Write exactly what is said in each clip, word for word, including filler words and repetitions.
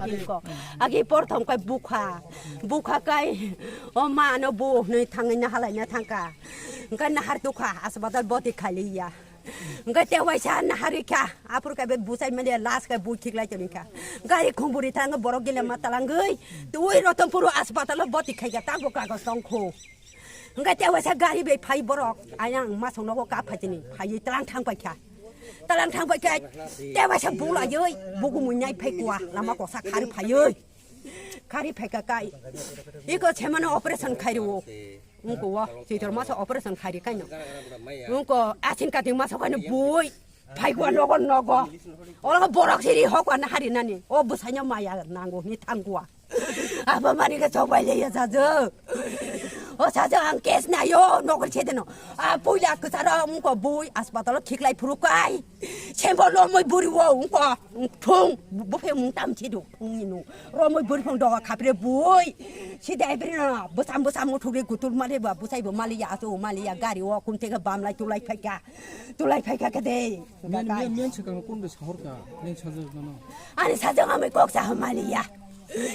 Ko, agi porthom kai bukha, bukha kai, o ma ano bu hwnwi thangwi nahalai na thangka, hwnkhe nahar tukha, asbatal boti khailiya. Hwnkhe te waisa naharikha, aphuru kai be buchai mali last kai bui khiklai tongkha. Gari khungburi thangwi borok gile ma talangwi, twi Rotonpuro asbatalo boti khaika, tabo kagos tongkhu. Hwnkhe te waisa gari bai phai borok, ayang masong nogo kap phaitini, phaiwi talang thang paikha. Talang thang paikha, te waisa bulaiwi, bugu muinai phai kuwa, lama kosa khari phaiwi. Khari phaika kai. Iko semano operation khairo. Ungko wo, chitor masa operation khairi kaino. Ungko asin kati masa kaino bui. Phai kuwa nogo nogo. Olo borok siri hokwa na hari nani. O busaino maya nango ni thangkuwa. Abo mani ke chok bai le ya sajo. O sajo ang case na yo nokol chedeno. A puila kusara ungko bui asbatalo khiklai phuru kai. Sembo lomoi buri wo ungko thung buphe mung tam chidu ungni nu. Romoi buri phung doga khapre bui. Sida ebri na busam busam muthugri gutur mali ba busai bo mali ya asu mali ya gari wo kum tega bam lai tulai phaika. Tulai phaika kede. Men men men sekang kun de sahor ka. Men sajo no. Ani sajo amai kok sa mali ya.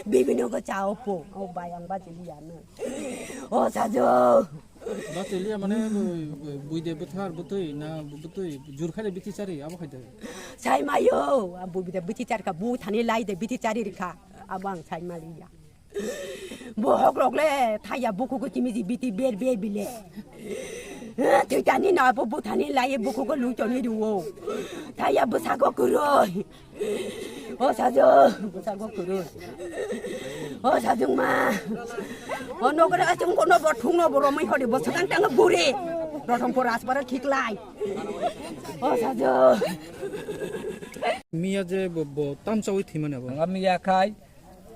Bibino ko chao po. O bayang ba chili ya no. O sajo. Bachiliya mane buide bwthar bwtwi na bwtwi jur khaide bithi chari abo khaide. Sai mayo, buide bithi char ka bu thani lai de bithi chari rikha abo ang sai maliya. Bo hok rok le thaya buku ko chimi ji biti ber ber bile. Thitani na bo buthani lai buku ko lu choni ruo. Thaya bwsa ko kuroi. O sajung, bwsa go kuru. O sajung ma. O nokra achung kono bo thung no bo romoi hori bo sakang tang buri. Rothom por aspara thik lai. O sajung. Miya je bo, bo tam chawi thimani abo. Nga miya khai.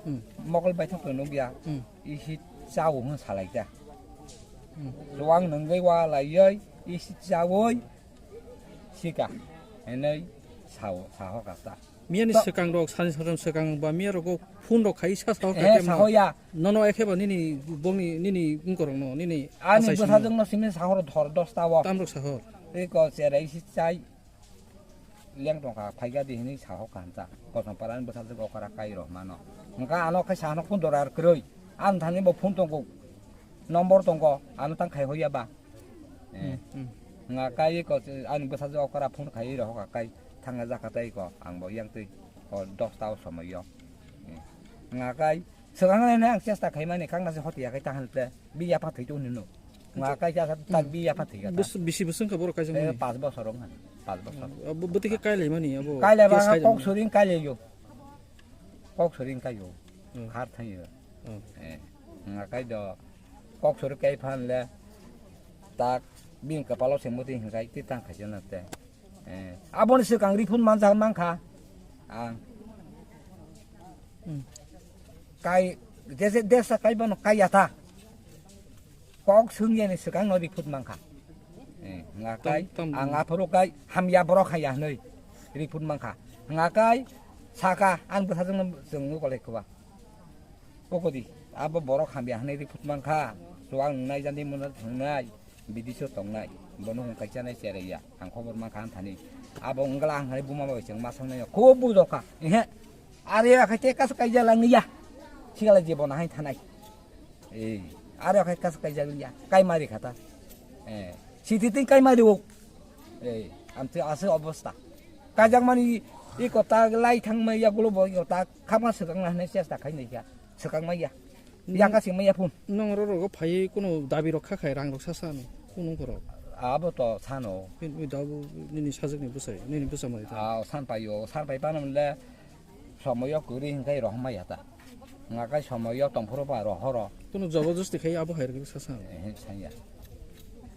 Hmm. Mokol bai thok nugya. Hmm. Isi chawo hwn salai ta. Hmm. Luang nunggai wa lai yoi. Isi chawo. Sika. Enoi sao, sao kasa. Miyani swkang rok, sani sajam swkang ba miya rogo phone rok khai sa sao Eh, kake sao ya. Nono ekhe ba nini bongni, nini ungkorok no, nini Ani asai bwsajwk songno. No simi sahor dhor dosta o. Tamrok sahor. Eko cherai si chai. Leng tongkha, phaikha di hinwi sao kha hamsa. Kosong parani bwsajwk okara kai rw mano. Hwnkha ano khai sano phone dorar kwrwi. Ang thani bo phone tongo. Nombor tongo, ano tang khai hoya ba. Eh. Hmm, hmm. Nga kai ko ani bwsajwk okara phone khai rw hoka kai thangna jaka tai ko. Ang bo yang twi ko dosta o somoi yo. Eh. Nga kai swkang nai ang chesta khaimani khangna se hoti ya kai tahan ple. Bi yapha thwi tong nino. Nga kai cha sa tak bi yapha thwi kata. Bus-, bisi bwswng kha borok kaisa Eh, mani? Pas bosor wng han. Pas bosor. Abo bwtwi khe kai lai mani abo. Kai lai ba case khai kok tongmani. Suring kai lai yo. Kok suring kai yo. Hmm. Khar thang yo. Hmm. Eh. Nga kai do kok suring kai phan le tak bini kapalo se muti hin kai ti tang khai jana te. Eh, aboni swkang riphun manjak mankha ang. Hmm. Kai, jese desa kai bono kai yata. Kok swngyani swkang no riphun mankha. Eh, nga kai, Tam, tam. Ang aphuru kai hamya borok haya hwnwi riphun mankha. Nga kai saka ang bwsajwkno chwng nukolai kwba. Pokodi, abo borok hamya hwnwi riphut mankha, chuwak nungnai, jani muna thwngnai, bidiso tongnai, bono hwn kaisa nai cherai ya, ang khobor mankha ang thani. Abo wngla ang hai buma bai chwng ma sangnai ya, khub bujokha, ehe, are ya khai te kaisa kaijak lang ya, sikala jibon hai thanai. Ei, are ya khai kaisa kaijak ya, kai mari khata. Eh, siti tin kai mari o. Ei, amte ase obostha. Kaijakmani i kota lai thangmai yagulo bo i kota khama swkangna hinwi chesta khai naikha. Swkang maya. Nung- Yaka sing maya phun. Nung oro rogo phaiwi kuno dabi rok kha khai rang rok sa sa no. Kuno korok. Abo to sano. Nini dabu nini sajwk ni bwsai, nini bwsa mai ta. Ah, san paio, san pai pano le somoyo kwrwi hinkhai rohorma yata. Nga kai somoyo tongphuru ba rohoro. Kuno jobojosti khai abo hai rok sa sa. Eh, sanya.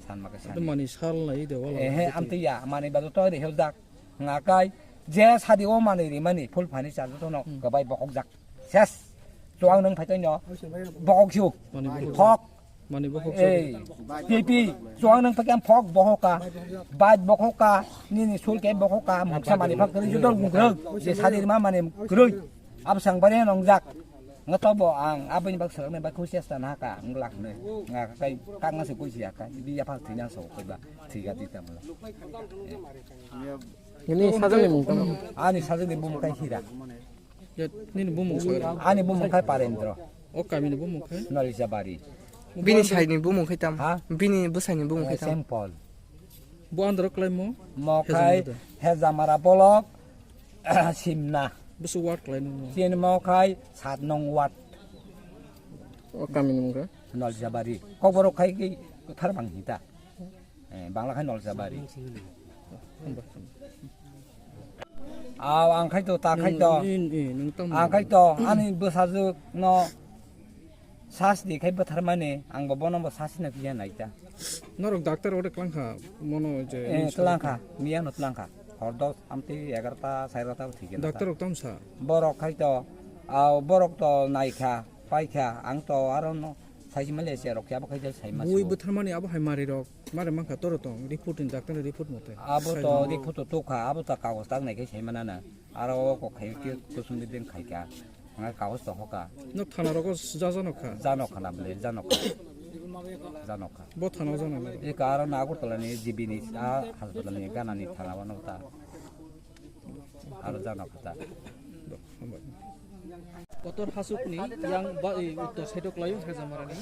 San ma kai sanya. Mani sal nai de wala. Eh, amtiya, mani ba to rehel jak. Nga kai je sadi o manwi rimani full furniture jotono Hmm. kwbai bokhokjak. Ses. Chuwak nwng phai tongno. Bokhok siu. Mani bokhok. Phok. Mani bokhok. Ei. Pipi. Chuwak nwng phai khe phok bokhoka. Bike bokhoka. Nini sul khe bokhoka. Muksa mani phak kwrwi joto gungkrwng. Je sadi rima mani kwrwi. Absang bare nongjak. Nga to bo ang aboni bak swrwknai bak khusi chesta na ka ang glak nai. Nga kai kak ma se koi siya kai bi ya phak thina so koi ba thiga ti ta mala. Ini sajak ni mung tang. Ani sajak ni bum kai hira. Ya, nini bumung sa. Ani bumung khai Parendra. O kamini bumung khai? Nolijabari. Bini saini bumung khai tam? Ha? Bini bwsaini bumung khai tam? Saint Paul. Bo andro khlaimo? Mo khai Hezamara da. Hezamara bolok, Simna. Bwswk ward khlaino mo? Chini mo khai sat nong ward. O kamini mung kha? Nolijabari. Kokborok khai ki thar bang hita. Eh, Bangla khai Noljabari. Aw, ang khai to, ta khai to. Nwng, nwng, nwng tamo. Ang khai to, ani bwsajwk no sas di khai bwtharmani, ang bo bono bo sas na piya nai ta. Norok doctor ode klangkha, mono je. Eh, klangkha, miya no klangkha. Hor dos, amtwi egarota, sairota thik na ta. Doctor rok tamsa. Borok khai to, aw, borok to naikha, paikha, ang to aro no saisi mali se rok khe abo khai sai ma. Bui bwtharmani abo hai mari rok. Mare mankha toro tong, report ni, doctor ni report mote. Abo to report to tukha, abo to kagoj tak nai khe sai manana. Aro o kok khai khe kusum de din khai kha. Ngai kagoj to hoka. No thana rogo ja jano kha? Jano kha na bole, jano kha. Jano kha. Bo thana jano na? Eka aro na Agartala ni G B ni, a hospital ni gana ni thana wano ta. Aro jano kha ta. Hambai. Kotor hasuk ni yang ba, i, uttor side o klaio Hezamara ni.